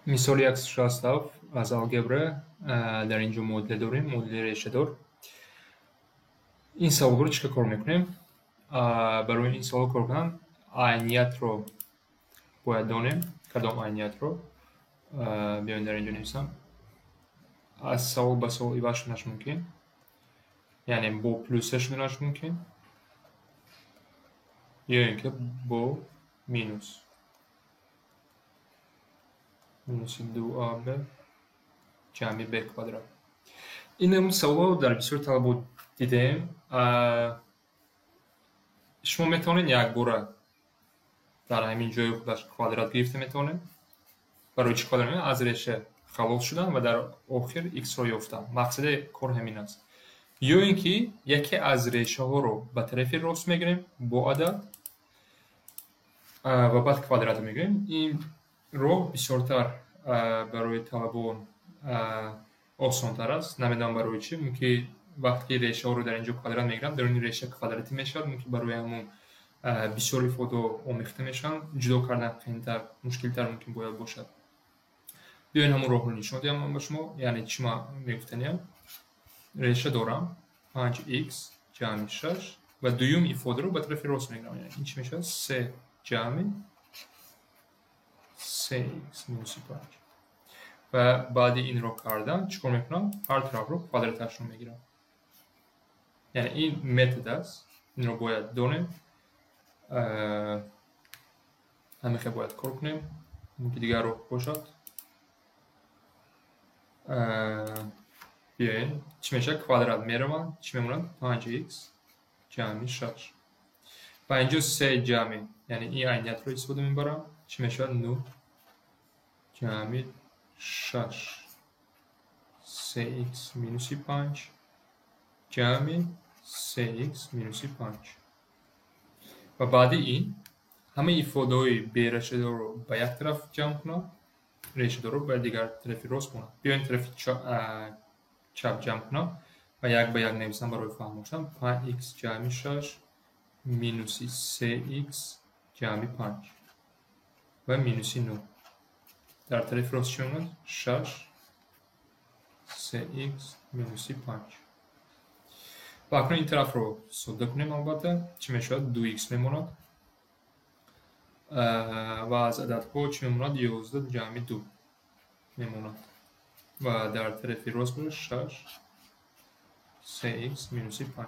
Мисоли 167 аз алгебра. Дар ин ҷо муодила дорем, муодилаи решадор. Ин саволро чӣ кор мекунем? Барои ин савол кор кардан айниятро бояд донем. Кадом айниятро? Биёем, дар ин ҷо нависам. Аз савол ба савол иваз шуданаш мумкин. Яъне бо плюса шуданаш мумкин ё ин ки бо минус. Минуси 2аб ҷамъи б квадрат. Ин намуд саволро дар бисёр талабот дидаем. Шумо метавонед якбора дар ҳамин ҷои худаш квадрат гирифта метавонед. Барои чӣ квадрат? Аз реша халос шудан ва дар охир х-ро ёфтан. Мақсади кор ҳамин аст. Ё ин ки яке аз решаҳоро ба тарафи рост мегирем бо адад ва баъд квадратро мегирем. Ин роҳ бисёртар барои талабон осонтар аст. Намедонам барои чӣ. Мумкин вақте ки решаҳоро дар ин ҷо квадрат мегирам, даруни реша квадратӣ мешавад. Мумкин барои ҳамон бисёр ифодаҳо омехта мешаванд. Ҷудо кардан қийинтар, мушкилтар мумкин бояд бошад. Биёед, ҳамон роҳро нишон диҳам ман ба шумо. Яъне чӣ ман мегуфтаниям? Реша дорам 5х ҷамъи 6 ва дуюм ифодаро ба тарафи рост мегирам. Яъне ин чӣ мешавад? 3 ҷамъи 3х минуси 5. Ва баъди инро кардан чӣ кор мекунам? Ҳар тарафро квадраташро мегирам. Яъне ин метод аст. Инро бояд донем. Ҳамин бояд кор кунем. Мумкин дигар роҳ бошад. Биёед, чӣ мешавад? Квадрат мераванд, чӣ мемонад? 5х ҷамъи 6. Ва инҷо 3 ҷамъи, яъне ин айниятро истифода мебарам. Чӣ мешавад? 9 ҷамъи 6 3х минуси 5 ҷамъи 3х минуси 5. Ва баъди ин ҳамаи ифодаҳои берешадорро ба як тараф ҷамъ кунам, решадорро ба дигар тарафи рост монам. Биёем, тарафи чап ҷамъ кунам ва як ба як нависам барои фаҳм шудан. 5х ҷамъи 6 минуси 3х ҷамъи 5 ва минуси 9. Дар тарафи рост чӣ мемонад? 6 3х минуси 5. Ва акнун ин тарафро содда кунем, албатта. Чӣ мешавад? 2х мемонад. Ва аз ададҳо чӣ мемонад? 11 ҷамъи 2 мемонад. Ва дар тарафи рост бошад 6 3х минуси 5.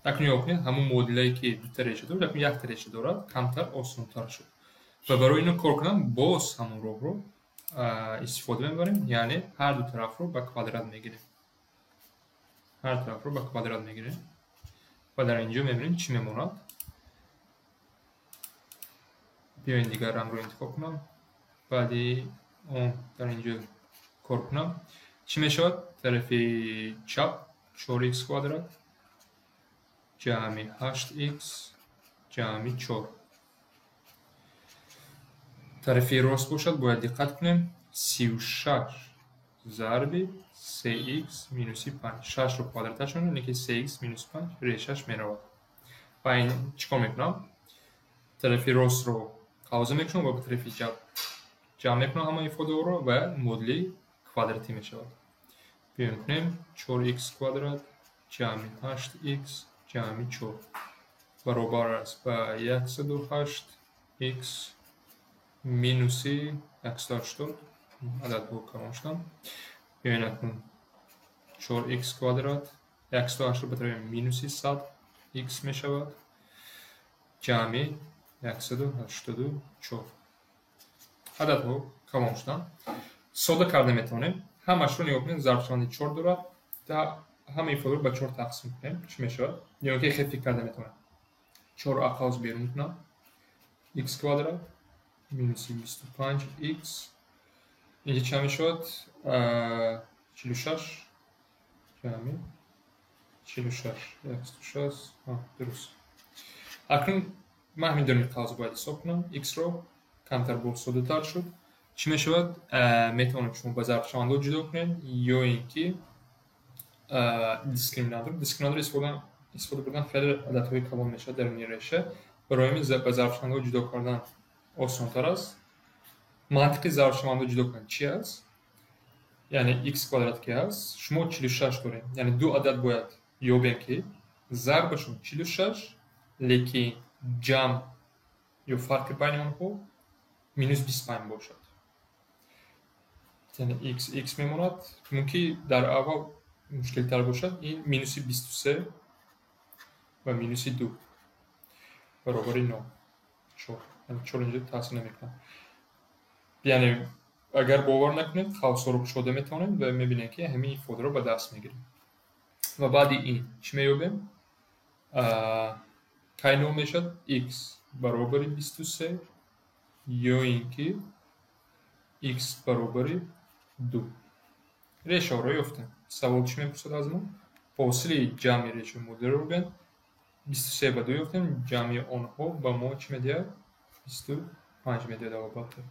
Акнун нигоҳ кунед, ҳамон муодилае ки дута реша дорад, акнун якта реша дорад, камтар осонтар шуд. Ва барои ино кор кардан боз ҳамон роҳро истифода мебарем, яъне ҳар ду тарафро ба квадрат мегирем. Ҳар тарафро ба квадрат мегирем. Ва дар ин ҷо мебинем, чӣ мемонад. Биёед, дигар рангро интихоб кунам. Баъди он дар ин ҷо кор кунам. Чӣ мешавад? Тарафи чап 4х квадрат ҷамъи 8х ҷамъи 4. Тарафи рост бошад, бояд диққат кунем, 36 зарби 3х минуси 5. 6-ро квадраташ мекунем, лекин 3х минуси 5 решаш меравад. Ва ин чӣ кор мекунам? Тарафи ростро қавза мекунам ва ба тарафи чап ҷамъ мекунам ҳамаи ифодаҳоро ва муодилаи квадратӣ мешавад. Биёем кунем: 4х квадрат ҷамъи 8х ҷамъи 4 баробар аст ба 108х минуси 180. Ададҳо калон шуданд. Биёед, акнун 4х квадрат, 108-ро ба тарафи минуси 100х мешавад, ҷамъи 184. Ададҳо калон шуданд. Содда карда метавонем. Ҳамашро нигоҳ кунед, зарбшавандаи 4 дорад. Ҳама ифодаро ба 4 тақсим кунем, чӣ мешавад? Ё ки хел фикр карда метавонем. 4 қавс берун кунам. Х квадрат минуси 25х. Инҷа чанд мешавад? 46 ҷамъи 46, 160. Дуруст. Акнун ман ҳамин даруни қавс бояд ҳисоб кунам. Х-ро камтар боз соддатар шуд. Чӣ мешавад? Метавонед шумо ба зарбшавандаҳо ҷудо кунед ё ин ки дискриминантро. Дискриминантро истифода бурдан хеле ададҳои калон мешавад даруни реша. Барои ҳамин ба зарбшавандаҳо ҷудо кардан осонтар аст. Мантиқи зарбшаванда ҷудо кунед чи аст? Яъне x квадрат ки ҳаст, шумо 46 дорем. Яъне ду адад бояд ёбем, ки зарбашон 46, лекин ҷамъ ё фарқи байни онҳо минус 25 бошад. Яъне x x мемонад. Мумкин дар аввал мушкилтар бошад. Ин минуси 23 ва минуси 2 баробари 0. 4. Яъне 4 инҷо таъсир намекунад. Яъне агар бовар накунед, қавсҳоро кушода метавонем ва мебинем, ки ҳамин ифодаро ба даст мегирем. Ва баъди ин чӣ меёбем? Кай нол мешавад? X баробари 23 ё ин ки x баробари 2. Решаҳоро ёфтем. Савол чӣ мепурсад аз мо? Ҳосили ҷамъи решаҳои модулиро бигӯянд. 23 ба 2 ёфтем, ҷамъи онҳо ба мо чӣ медиҳад? 25 медиҳад, албатта.